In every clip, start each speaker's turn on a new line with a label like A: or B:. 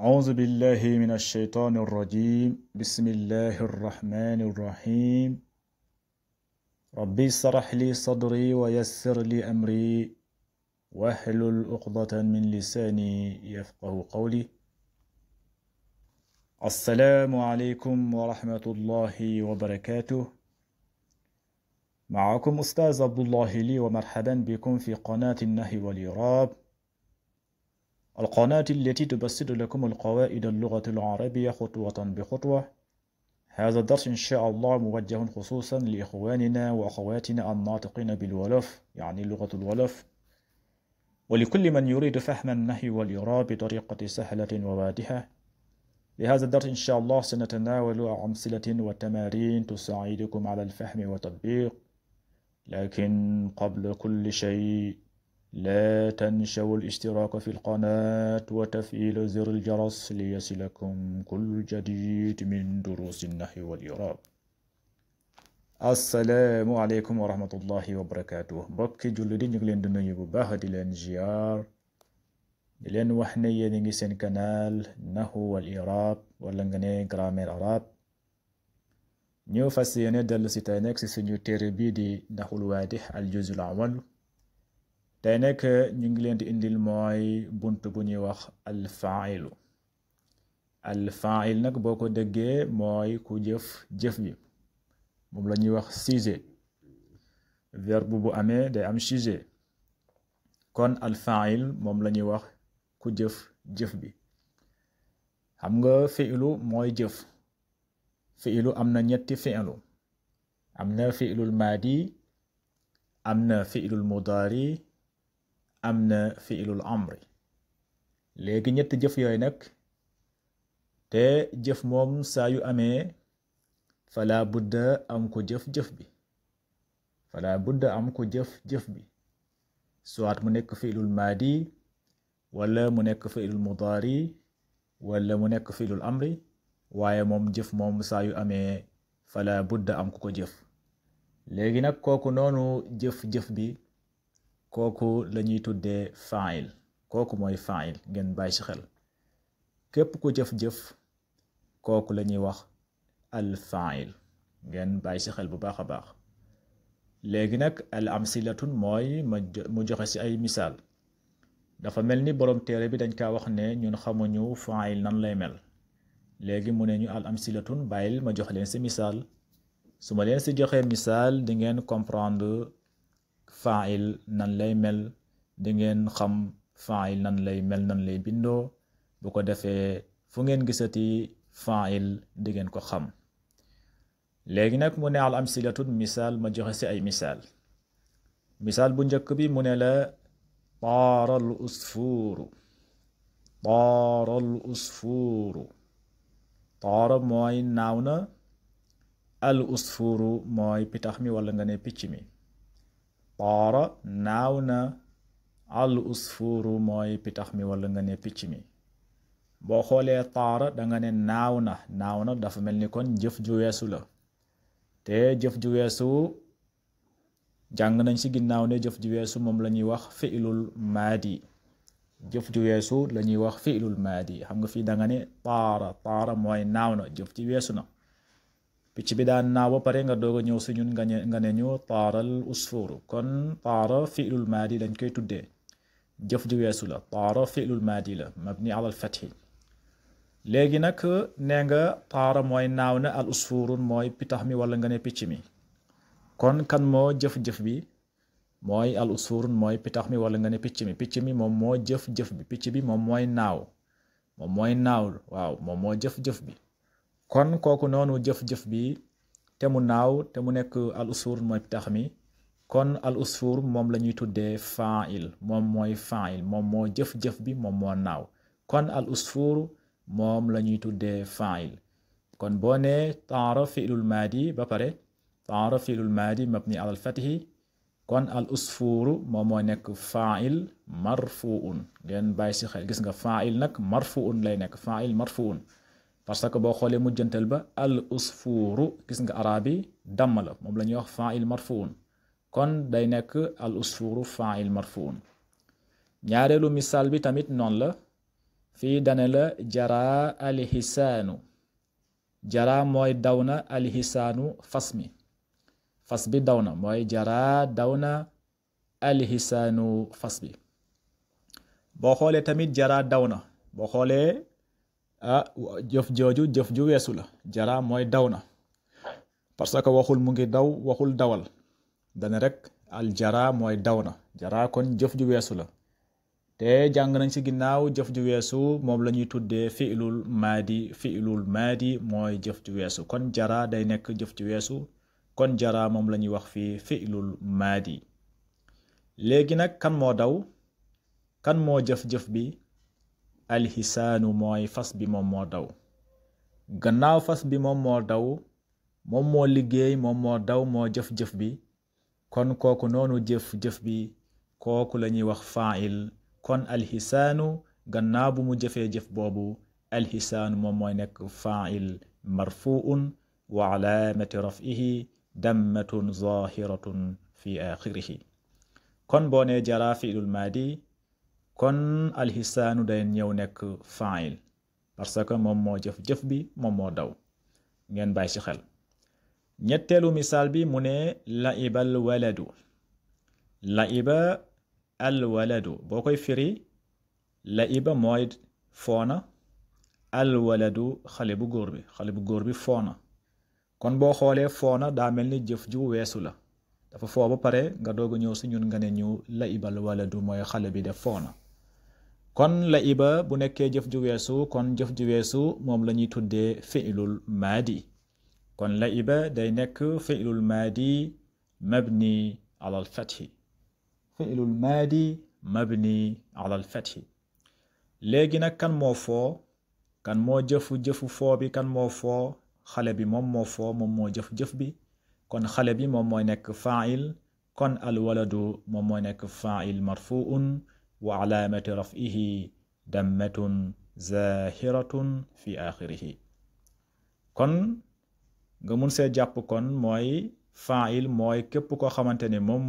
A: أعوذ بالله من الشيطان الرجيم بسم الله الرحمن الرحيم ربي اشرح لي صدري ويسر لي أمري واحلل عقدة من لساني يفقه قولي. السلام عليكم ورحمة الله وبركاته. معكم أستاذ عبد الله لي، ومرحبا بكم في قناة النحو والإعراب، القناة التي تبسط لكم القواعد اللغة العربية خطوة بخطوة. هذا الدرس إن شاء الله موجه خصوصا لإخواننا وأخواتنا الناطقين بالولف، يعني لغة الولف، ولكل من يريد فهم النحو والإعراب بطريقة سهلة وواضحة. لهذا الدرس إن شاء الله سنتناول أمثلة وتمارين تساعدكم على الفهم والتطبيق. لكن قبل كل شيء لا تنسوا الاشتراك في القناة وتفعيل زر الجرس ليصلكم كل جديد من دروس النحو والإعراب. السلام عليكم ورحمة الله وبركاته. bokki jullit yi ñu ngi leen di nuyu bu baax di leen ziar, di leen wax ne yéen a ngi seen canal Nahwu wal I'rab wala nga ne grammaire arabe. ñu fas yéene dellu si tey nekk si suñu téere bii di Nahwul Waadih al juz'ul awwal. tey nag ñu ngi leen di indil mooy bunt bu ñuy wax alfailu. alfail nag boo ko déggee mooy ku jëf bi, moom la ñuy wax sujet. verbe bu amee day am sujet, kon alfail moom la ñuy wax ku jëf bi. xam nga fiilu mooy jëf. fiilu am na ñetti fiilu. am na fiilul maadi, am na fiilul mudaari, am na fiilul amri. léegi ñetti jëf yooyu nag, te jëf moom saa yu amee fala budda am ko jëf bi. fala budda am ko jëf bi, soit mu nekk fiilul maadi, wala mu nekk fiilul mudaari, wala mu nekk fiilul amri. waaye moom jëf moom saa yu amee fala budda am ko jëf. léegi nag kooku noonu jëf bi, kooku la ñuy tuddee fail. kooku mooy fail, ngeen bàyyi ci xel. képp ku jëf kooku la ñuy wax al fail, ngeen bàyyi ci xel bu baax a baax. léegi nag al amsilatun mooy mu joxe ci ay misaal. dafa mel ni borom téere bi dañ kaa wax ne ñun xamuñu fail nan lay mel. léegi mu ne ñu al amsilatun, bàyyil ma jox leen ci misaal. su ma leen ci joxee misaal di ngeen comprendre fail nan lay mel, di ngeen xam fail nan lay mel, nan lay bindoo. bu ko defee fu ngeen gisati fail di ngeen ko xam. léegi nag mu ne al amsilatun misaal, ma joxe ci ay misaal. misaal bu njëkk bi mu ne la taaral usfuuru. taaral usfuuru. taara mooy naaw na, al usfuuru mooy pitax mi wala nga ne picc mi. taara naaw na, al usfuuru mooy pitax mi wala nga ne picc mi. boo xoolee taara danga ne naaw na dafa mel ni kon jëf ju weesu la. te jëf ju weesu jàng nañ ci ginnaaw ne jëf ju weesu moom la ñuy wax fiilul maadi. jëf ju weesu la ñuy wax fiilul maadi. xam nga fii danga ne taara mooy naaw na, jëf ji weesu na. picc bi daan naaw ba pare nga doog a ñëw si ñun nga ne ñu taaral usfuuru. kon taara fiilul maadi dañ koy tuddee jëf ju weesu la. taara fiilul maadi la mabni ala al fathi. léegi nag nee nga taara mooy naaw na, al usfuurun mooy pitax mi wala nga ne picc mi. kon kan moo jëf bi? mooy al usfuurun mooy pitax mi wala nga ne picc mi. picc mi moom moo jëf bi. picc bi moom mooy naaw. waaw moom moo jëf bi. kon kooku noonu jëf bi te mu naaw te mu nekk al usfuur mooy pitax mi. kon al usfuur moom la ñuy tuddee fail. moom mooy fail, moom moo jëf bi, moom moo naaw. kon al usfuur moom la ñuy tuddee fail. kon boo nee taara fiilul maadi ba pare, taara fiilul maadi mabni ala al fathi, kon al usfuur moom moo nekk fail marfuun. ngeen bàyyi ci xel, gis nga fail nag marfuun lay nekk, fail marfuun. parce que boo xoolee mujjantal ba al usfuuru, gis nga arabi damm la, moom la ñuy wax fail marfuun. kon day nekk al usfuuru fail marfuun. ñaareelu misaal bi tamit noonu la. fii dane la jaraa alxisaanu jaraa mooy daw na alxisaanu fas bi daw na mooy jaraa daw na alxisaanu fas bi. boo xoolee tamit jaraa daw na boo xoolee jëf jooju jëf ju weesu la. jaraa mooy daw na parce que waxul mu ngi daw waxul dawal dane rek al jaraa mooy daw na. jaraa kon jëf ju weesu la te jàng nañ ci ginnaaw jëf ju weesu moom la ñuy tuddee fi'lul maadi mooy jëf ju weesu. kon jaraa day nekk jëf ju weesu kon jaraa moom la ñuy wax fii fi'lul maadi. léegi nag kan moo daw kan moo jëf-jëf bi alxisaanu mooy fas bi moom moo daw. gannaaw fas bi moom moo daw moom moo liggéey moom moo daw moo jëf-jëf bi kon kooku noonu jëf-jëf bi kooku la ñuy wax faa'il. kon alxisaanu gannaaw bu mu jëfee jëf boobu alxisaanu moom mooy nekk faa'il marfuun wa alaamati raf'ihi dammatun zahiratun fi axirihi. kon boo nee jaraa fi'lul maadi kon alxisaanu day ñëw nekk faa'il parce que moom moo jëf-jëf bi moom moo daw ngeen bàyyi ci xel. ñetteelu misaal bi mu ne la'iba al waladu la'iba al waladu boo koy firi la'iba mooy foona al waladu xale bu góor bi foona. kon boo xoolee foona daa mel ni jëf ju weesu la dafa foo ba pare nga doog a ñëw si ñun nga ne ñu la'iba al waladu mooy xale bi def foona. kon la'iba bu nekkee jëf ju weesu kon jëf ju weesu moom la ñuy tuddee fi'lul maadi. kon la'iba day nekk fi'lul maadi mabni ala al-fathi fi'lul maadi mabni ala al-fathi. léegi nag kan moo foo kan moo jëfu foo bi kan moo foo xale bi moom moo foo moom moo jëf bi kon xale bi moom mooy nekk faa'il. kon al waladu moom mooy nekk faa'il marfuun wa alaamati raf'ihi dammatun zahiratun fi axirihi. kon nga mun see jàpp kon mooy faa'il mooy képp koo xamante ne moom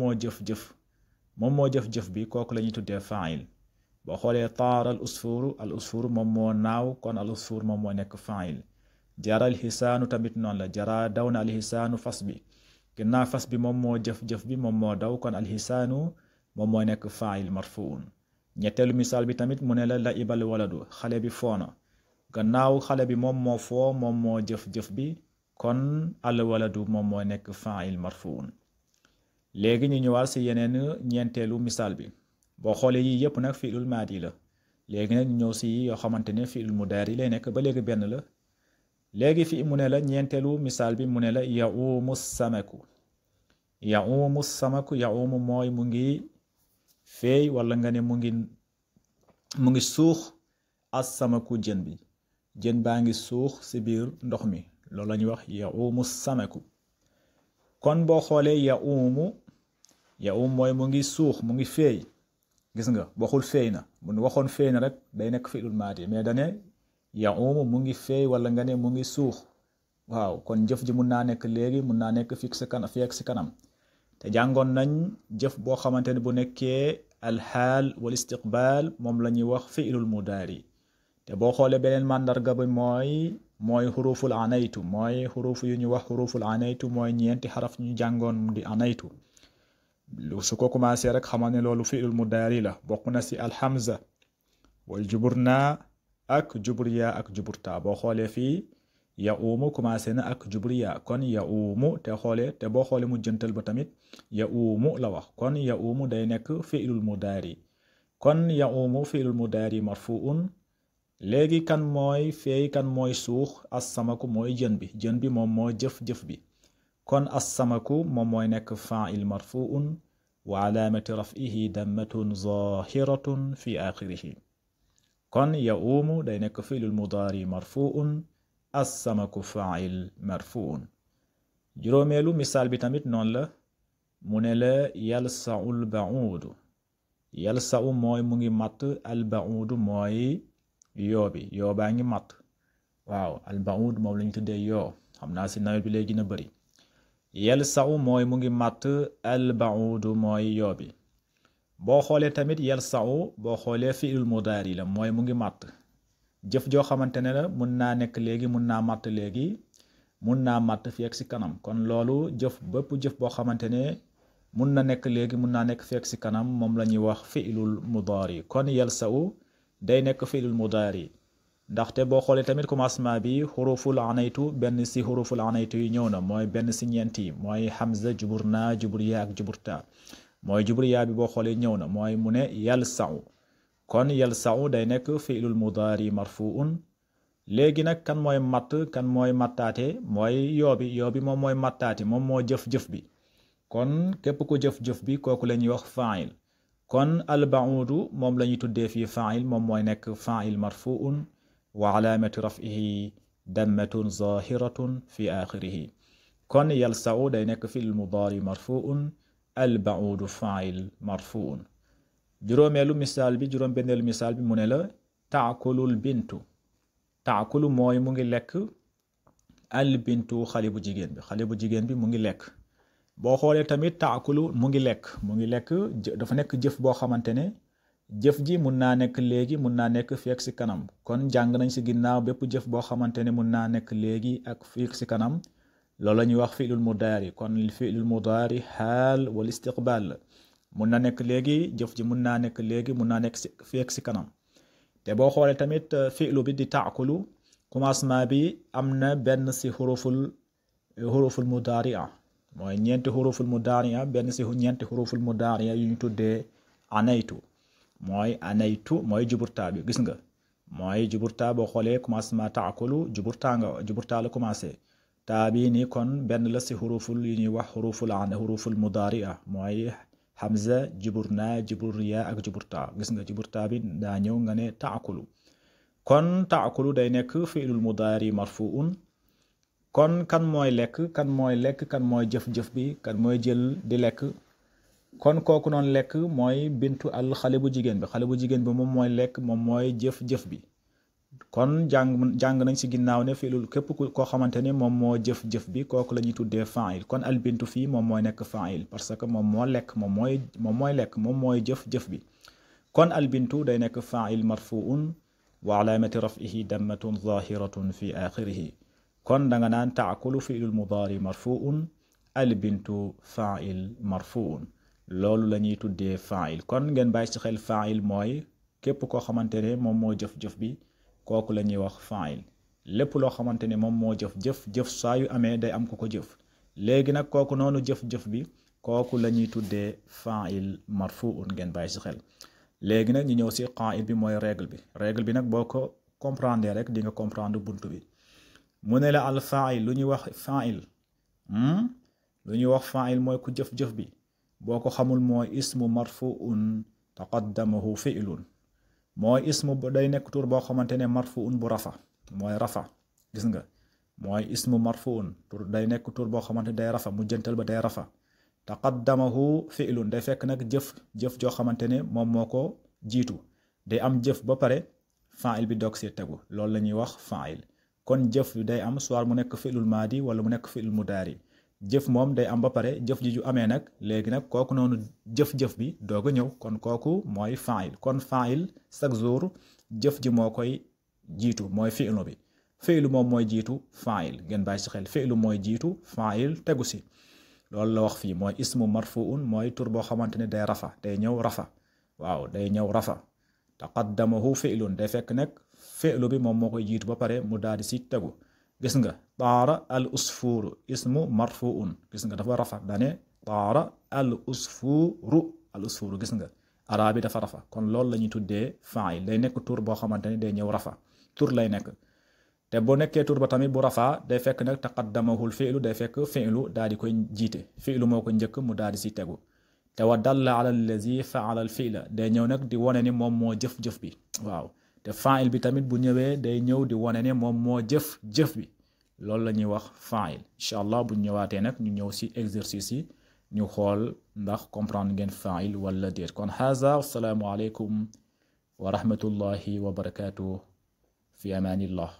A: moo jëf-jëf bi kooku la ñuy tuddee faa'il. boo xoolee taara al usfuru moom moo naaw kon al usfur moom moo nekk faa'il. jara al xisaanu tamit noonu la jara daw na al xisaanu fas bi ginnaaw fas bi moom moo jëf bi moom moo daw kon al xisaanu moom moo nekk faa'il marfuun. ñetteelu misaal bi tamit mu ne la la'iba al waladu xale bi foona gannaaw xale bi moom moo foo moom moo jëf bi kon al waladu moom moo nekk faa'il marfuun. léegi ñu ñëwaat si yeneen ñeenteelu misaal bi boo xoolee yii yëpp nag fi'lul maadi la. léegi nag ñu ñëw si yoo xamante ne fi'lul mudaari lay nekk ba léegi benn la. léegi fi mu ne la ñeenteelu misaal bi mu ne la ya'umu samaku ya'umu mooy mu ngi feey wala nga ne mu ngi suux as-samaku jën baa ngi suux si biir ndox mi loolu la ñuy wax ya'umu samaku. kon boo xoolee ya'umu mooy mu ngi suux mu ngi feey gis nga waxul feey na bu nu waxoon feey na rek day nekk fi'lul maadi mais dane ya'umu mu ngi feey wala nga ne mu ngi suux. waaw kon jëf ji mun naa nekk léegi mun naa nekk fii si kanam te jàngoon nañ jëf boo xamante ne bu nekkee alxaal wal istiqbaal moom la ñuy wax fi'lul mudaari. te boo xoolee beneen màndarga bi mooy xuruful anaytu mooy xuruf yu ñu wax xuruful anaytu mooy ñeenti xaraf ñu jàngoon di anaytu. su ko commencé rek xamal ne loolu fi'lul mudaari la bokk na si alhamza wal juburna ak juburya ak juburta. boo xoolee fii ya'umu commencé na ak jubriya kon ya'umu te boo xoolee mu jëntal ba tamit ya'umu la wax kon ya'umu day nekk fi'lul mudaari. kon ya'umu fi'lul mudaari marfuun. léegi kan mooy feey kan mooy suux as-samaku mooy jën bi moom moo jëf bi kon as-samaku moom mooy nekk faa'il marfuun wa alaamati raf'ihi dammatun zahiratun fi axirihi. kon ya'umu day nekk fi'lul mudaari marfuun as-samaku faa'il marfuun. juróomeelu misaal bi tamit noonu la mu ne la yalsa'ul ba'uudu yalsa'u mooy mu ngi matt al ba'uudu mooy yoo baa ngi matt. waaw al ba'uud moom lañu tuddee yoo xam naa si nawet bi léegi na bëri. yalsa'u mooy mu ngi matt al ba'uudu mooy yoo bi. boo xoolee tamit yalsa'u boo xoolee fi'lul mudaari la mooy mu ngi matt jëf joo xamante ne la mun naa nekk léegi mun naa màtt léegi mun naa màtt fi ak si kanam kon loolu jëf bépp jëf boo xamante ne mun na nekk léegi mun naa nekk fi ak si kanam moom la ñuy wax fi'lul mudaari kon yalsa'u day nekk fi'lul mudaari ndaxte boo xoolee tamit commencement bi xuruful anaytu benn si xuruful anaytu yi ñëw na mooy benn si ñeent yi mooy hamza jubur naa jubur yaa ak jubur taa mooy jubur yaa bi boo xoolee ñëw na mooy mu ne yalsa'u kon yalsa'u day nekk fi'lul mudaari marfuun léegi nag kan mooy matt kan mooy mattaate mooy yoobi moom mooy mattaate moom moo jëf-jëf bi kon képp ku jëf-jëf bi kooku la ñuy wax fa'il kon albaudu moom la ñuy tuddee fii fa'il moom mooy nekk fa'il marfuun wa alaamati raf'ihi dammatun zahiratun fi axirihi kon yalsa'u day nekk fi'il mudaari marfuun albaudu fa'il marfuun juróomeelu misaal bi juróom-benneelu misaal bi mu ne la taakulul bintu taakulu mooy mu ngi lekk al bintu xale bu jigéen bi mu ngi lekk boo xoolee tamit taakulu mu ngi lekk dafa nekk jëf boo xamante ne jëf ji mun naa nekk léegi mun naa nekk fii ak si kanam kon jàng nañ si ginnaaw bépp jëf boo xamante ne mun naa nekk léegi ak fii ak si kanam loolu la ñuy wax fi'lul mudaari kon fi'lul mudaari xaal wal istiqbaal la mun na nekk léegi jëf ji mun naa nekk léegi mun naa nekk fii ak si kanam te boo xoolee tamit fi'lu bi di taakulu commencement bi am na benn si xuruful mudaari'a mooy ñeenti xuruful mudaari'a benn si ñeenti xuruful mudaari'a yu ñu tuddee anaytu mooy juburtaa bi gis nga mooy juburtaa boo xoolee commencement taakulu juburtaa la commencé taa bii nii kon benn la si xuruful yu ñuy wax xuruful mudaari'a mooy hamza jubur naa jubur yaa ak juburtaa gis nga juburtaa bi daa ñëw nga ne taakulu kon taakulu day nekk fi'lul mudaari marfuun kon kan mooy lekk kan mooy jëf-jëf bi kan mooy jël di lekk kon kooku noonu lekk mooy bintu al xale bu jigéen bi moom mooy lekk moom mooy jëf-jëf bi kon jàng nañ si ginnaaw ne fi'lul képp koo xamante ne moom moo jëf-jëf bi kooku la ñuy tuddee fa'il kon al bintu fii moom mooy nekk fa'il parce que moom moo lekk moom mooy jëf-jëf bi kon al bintu day nekk fa'il marfuun wa alaamati raf'ihi dammatun zahiratun fi axirihi kon da nga naan taakulu fi'lul mudaari marfuun al bintu fa'il marfuun loolu la ñuy tuddee fa'il kon ngeen bàyyi ci xel fa'il mooy képp koo xamante ne moom moo jëf-jëf bi kooku la ñuy wax fa'il lépp loo xamante ne moom moo jëf saa yu amee day am ku ko jëf léegi nag kooku noonu jëf-jëf bi kooku la ñuy tuddee fa'il marfuun ngeen bàyyi ci xel léegi nag ñu ñëw ci qaa'id bi mooy règle bi nag boo ko comprendre rek di nga comprendre buntu bi mu ne la al fa'il lu ñuy wax fa'il mooy ku jëf-jëf bi boo ko xamul mooy ismu marfuun taqaddamahu fi'lun mooy ismu day nekk tur boo xamante ne marfuun bu rafa mooy rafa gis nga mooy ismu marfuun tur day nekk tur boo xamante day rafa mu jëntal ba day rafa taqaddamahu fi'lun day fekk nag jëf joo xamante ne moom moo ko jiitu day am jëf ba pare fa'il bi doog see tegu loolu la ñuy wax fa'il kon jëf day am soit mu nekk fi'lul maadi wala mu nekk fi'lul mudaari jëf moom day am ba pare jëf ji ju amee nag léegi nag kooku noonu jëf-jëf bi doog a ñëw kon kooku mooy fa'il kon fa'il chaque jour jëf ji moo koy jiitu mooy fi'lu bi fi'lu moom mooy jiitu fa'il ngeen bàyyi ci xel fi'lu mooy jiitu fa'il tegu si loolu la wax fii mooy ismu marfuun mooy tur boo xamante ne day rafa day ñëw rafa waaw day ñëw rafa taqaddamahu fi'lun day fekk nag fi'lu bi moom moo koy jiitu ba pare mu daal di si tegu gis nga taara al usfuru ismu marfuun gis nga dafa rafa dane taara al usfuru gis nga arab bi dafa rafa kon loolu la ñuy tuddee fa'il day nekk tur boo xamante ne day ñëw rafa tur lay nekk te boo nekkee tur ba tamit bu rafa day fekk nag taqaddamahul fi'lu day fekk fi'lu daal di koy jiite fi'lu moo ko njëkk mu daal di si tegu te wa dalla ala allazi fa'ala al fi'la day ñëw nag di wone ni moom moo jëf-jëf bi waaw te fa'il bi tamit bu ñëwee day ñëw di wone ne moom moo jëf bi loolu la ñuy wax fa'il incha allah bu ñëwaatee nag ñu ñëw si exercice yi ñu xool ndax comprendre ngeen fa'il wala déet kon haza assalaamu aleykum wa rahmatullahi wa barakatuh fi amanillah